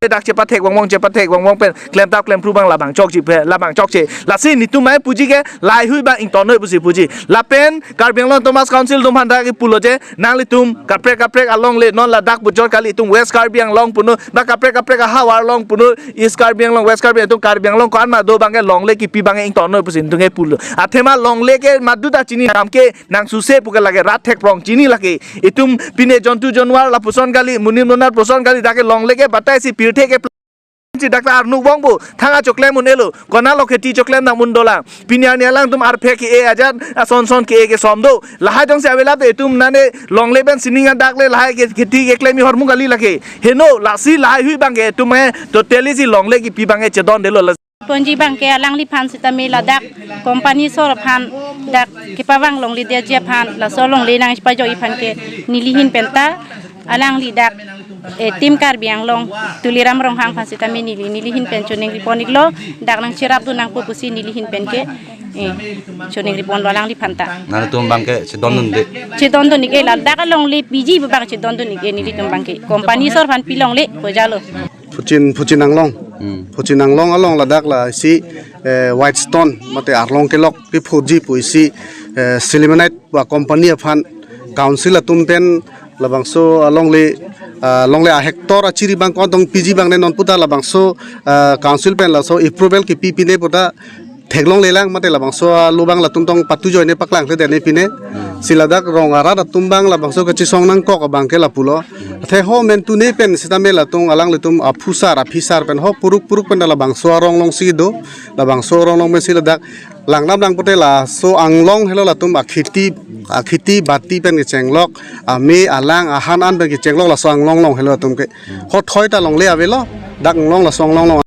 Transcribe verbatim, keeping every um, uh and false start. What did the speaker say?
dak chepathek vangvong, chepathek vangvong pen klemtap klempru abang labang chokche pe, labang chokche. Lasi netum mai puji ke lahai hui abang ingtonnoi pusi puji. Lapen Karbi Anglong Autonomous Council atum aphan dak kipulo je, nanglitum kaprek kaprek alongle, non ladak bujor kali, itum West Karbi Anglong punoi, ba kaprek kaprek ahavar along punoi, East Karbi Anglong, West Karbi, itum Karbi Anglong ko-an ma do abang ke longle kipi abang ke ingtonnoi pusi netum ke pulo. Athema longle ke madu ta chini, kam ke nang suse pu ke lake rat thek prong chini lake. Itum pine jontu jonwar lapuson kali, monit monat puson kali, dak ke longle ke batai si pirthe ke si dak ta arnuk bong bo, thang achoklem un-elo, konatlo kheti choklem nang un dolang. Pini arni alangtum arphe ke-e ajat, ason son ke-e kesom do. Lahai jongsi avelang te itum nane longle pen sining adak le lahai ke kheti keklem i hormu kali lake. Heno, lasi lahai hui abang ke itum eh totally si longle kipi abang ke chedondelo la. Ponji abang ke alangliphan sitame ladak company asor aphan dak kepavang longledetji aphan, laso longle nangpajokji aphan ke nelihin penta alangli dak, eh, Team Karbi Anglong, Tuliram Ronghang aphan sitame neli, nelihin pen choningri pon-iklo, dak nangcherapdun nangpo pusi nelihin pen ke, eh, choningri ponlo alangliphan ta. Nangtum abang ke chedondunde? Chedondun-ik-e, ladak alongle piji abang chedondun-ik-e, nelitum abang ke company asor aphan pi longle pu jalo. Phuchin, Phuchin Anglong. Hmm. Phuchin Anglong along ladak lasi, eh, Whitestone mate arlong kelok kephoji pusi, eh, Sillimanite ba company aphan council atum pen labangso alongle, ah, longle a-hectare achiri abang ko-an tong piji abang ne non puta labangso, ah, council pen laso approval kipi pine puta theklonglelang mate labangso alo abang latum tong patu ajoine paklang thedetne pine. Si ladak rong arat atum abang labangso kachesong nangkok abang ke lapulo. Athe ho mentune pen sitame latum alanglitum aphusar aphisar pen ho puruk puruk pen labangso arong along si do, labangso arong along pen si ladak langdam lang pute laso anglong helo latum akheti, akheti bati pen kechenglok, ame alang ahan an pen kechenglok laso anglong along helo latum ke. Ho thoi ta longle avelo, dak anglong laso anglong along